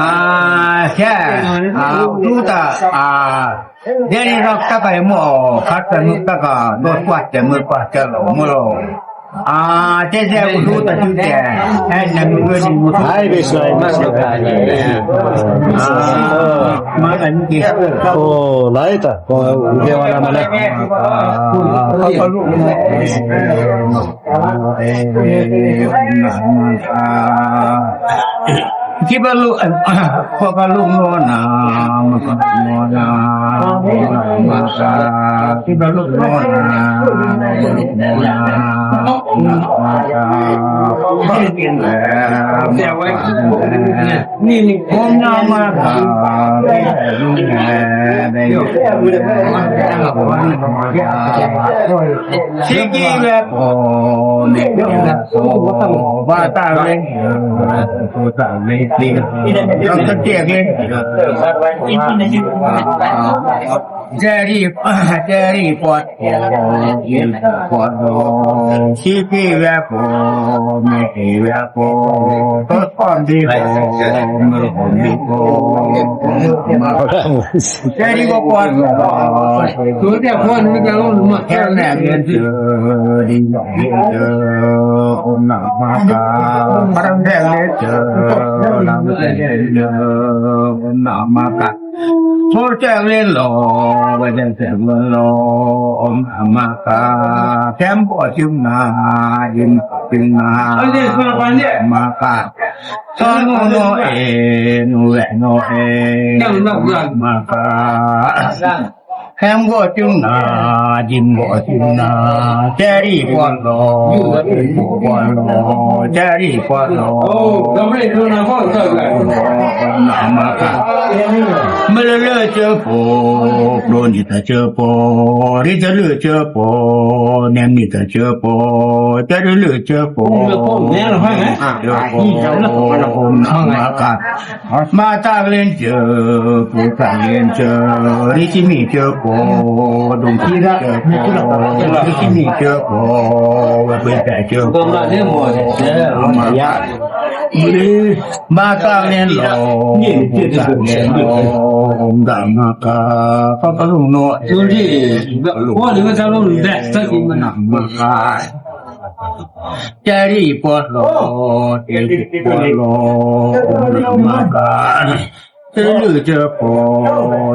ອາ ແຊ ອາ ດູຕາ ອາ ເດນິຣັກຕະກາຍໂມ ຄັດຕະນຸຕະກາ ໂດດກວາດແຈມືກວາດແຈໂມໂລ ອາ ເຈແຈອຸດູຕະຈຸແຈ ແອນແນມເວີດີ ໄອເວສໄລມາສະກາຍ ອາ ມາກັນກິ ໂອ ໄລຕະ ໂອ ເດວະນາມະນະ ອາ ພະບາລຸ ທີ່ບາລຸ ພະບາລຸໂນນາ ມະກະໂນນາ ມະກະ ທີ່ບາລຸໂນນາ ມະກະ ແຊວໄວ້ ນີ້ ໂອມນາມະກາ ຊິກິເວໂປ ເນ ໂອ ວາຕາເລ ໂອຕາເລຕິ ເຂົາຈະແຈກເລີຍ ເຈຣີ ເຈຣີປອດ ໂອ ເຈຣີປອດ ໂອ ຊິກິເວໂປ ເມ ເອ ເວໂປ ໂຕ ຄອນດີໂກ ເມໂກ ດີໂກ ມາ ເຈດີໂກ ກວນ ສູນແຕ່ຄວນມັນຈະລົງມາ ແຄນແນກເລນເຈີ ດີເລນເຈີ ໂອມນະມະກາ ພະລັງແທກເລນເຈີ ລາງແທກເລນເຈີ ໂອມນະມະກາ ໂຊແຈກເລນໂລ ວະແຈກເລນໂລ ໂອມນະມະກາ ແຄມບໍ່ຈຶ່ງນາ ຢິນຈຶ່ງນາ ມະກາ ຊອໂນໂນເອ ໂນແວໂນເອ ມະກາ ແຮມກໍຈຶ່ງນາ ຢິມກໍຈຶ່ງນາ ແຈຣີປອດໂລ ປອດໂລ ແຈຣີປອດໂລ ນາມະກາ ມະເລີເລີເຈີໂປ ໂລນິຕາເຈີໂປ ລິຕາລືເຈີໂປ ແນມນິຕາເຈີໂປ ຈາລືລືເຈີໂປ ເຈີໂປ ນາມະກາ ມາຕາເລນເຈີ ປູຕາເລນເຈີ ລິຊິມີເຈີໂປ ດົງຄີເຈີໂປ ລິຊິມີເຈີໂປ ເວເປແປເຈີໂປ ມາຕາ ມາຕາເລນໂລ ປູຕາເລນໂລ ອົມດາມາກາ ພະປະລຸງໂນ ໂອດີ ໂອດີ ມາຕາເລນໂລ ນາມະກາ ຈາຣີປອດໂລ ຈາຣີປອດໂລ ນາມະກາ ຈາລືເຈີໂປ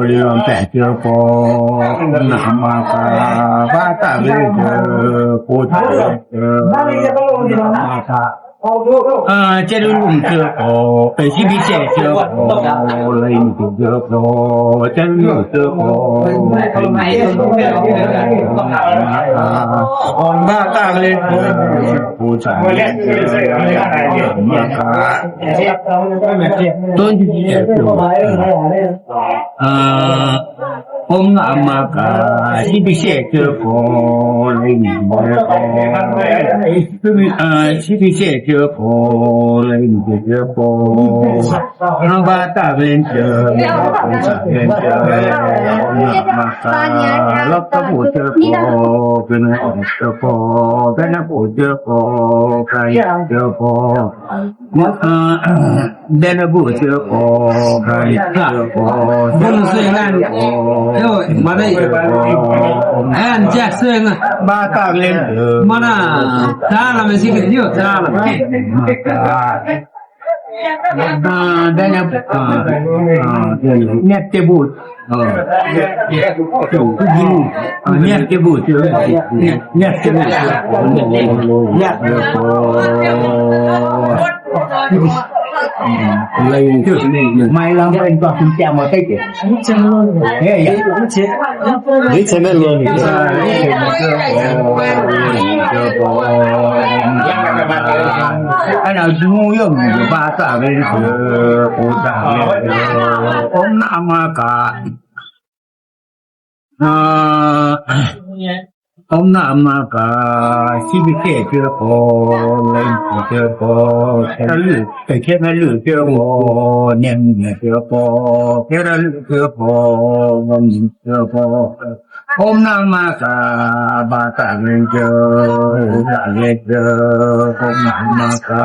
ລິລອນແປເຈີໂປ ນາມະກາ ບາຕາເວເຈີ ໂປຈາເວເຈີ ນາມະກາ ອາ ຈາລືລຸງເຈີໂປ ເອີ ຊິບິເຊເຈີໂປ ໄລເຈີໂປ ຈາລືເຈີໂປ ໄລເຈີໂປ ນາມະກາ ບາຕາເວເຈີ ໂປຈາເວເຈີ ນາມະກາ ຕົ້ນເຈໂປ ອາ ໂອມນາມະກາ ຊິພິເສດເຈີໂພ ເລມິໂພ ອາ ຊິພິເສດເຈີໂພ ເລມິເຈໂພ ອາວາຕາເວນເຈີ ສາເວນເຈີ ໂອມນາມະກາ ລັກຕະໂພເຈີໂພ ເປັນເຈີໂພ ເປັນໂພເຈີໂພ ກາຍເຈີໂພ ອາ ເດນະບູເຈໂປ ກາຍເຈໂປ ເດນະເຊງານ ໂອ ມາໄດ້ ແອນແຈກເຊງ ບາຕາເລນ ມານາ ຕາລະເມຊິກະຕິໂຍ ຕາລະ ອາ ເດນະ ອາ ເນດເຈບູ ເອີ ເນດເຈບູ ເນດເຈບູ ເນດເຈບູ ເນດເຈບູ ໄລຍືດ ໄມລຳເປັນຕົວຄຸນແຈມາໄດ້ເດ ເອີຍ ນີ້ຊະແນນລົງ ອັນເອົາຈູຍົງບາຕາເວນເຈີ ໂອຕາເວນເຈີ ໂອມນາມະກາ ອາ ໂອມນາມະກາ ຊິພິເສດເຈີໂພ ເລນເຈີໂພ ເທລະລື ເທລະລືເຈີໂພ ເນມເນເຈີໂພ ເທລະລືເຈີໂພ ເນມເຈີໂພ ໂອມນາມະກາ ບາຕາເລນເຈີ ຕາເລນເຈີ ໂອມນາມະກາ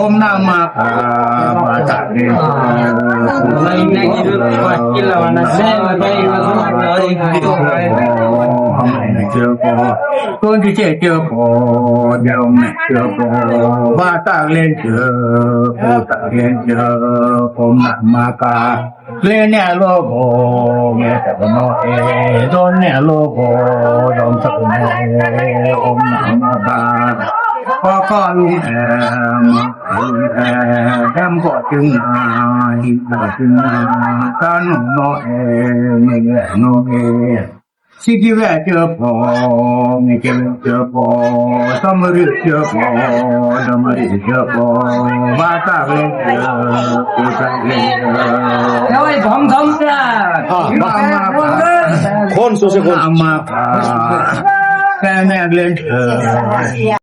Om Namah Shivaya. ເຈົ້າພໍ່ ເຈົ້າແມ່ ເຈົ້າພໍ່ ບາຕາກເລນເຈີ ປູຕາກເລນເຈີ ໂອມນະມະກາ ເລນແນໂລໂພ ເມຕະໂນເອ ໂດນແນໂລໂພ ດອມສະໂນເອ ໂອມນະມະກາ ພໍ່ກໍລຸງແອມ ລຸງແອ ດຳກໍຈຶ່ງນາ ຫິກໍຈຶ່ງນາ ການຸໂນເອ ເມແລໂນເອ ຊິກິແວເຈີພໍ່ ເມກິແວເຈີພໍ່ ສຳມະຣິເຈີພໍ່ ດຳມະຣິເຈີພໍ່ ບາຕາກເລນເຈີ ປູຕາກເລນເຈີ ໂອ້ຍ ຂອງສົມເດັດ ອ່າ ມາ ມາ ຄົນສູ່ໆຄົນ ມາ ມາ ແຕ່ແນກເລນເຈີ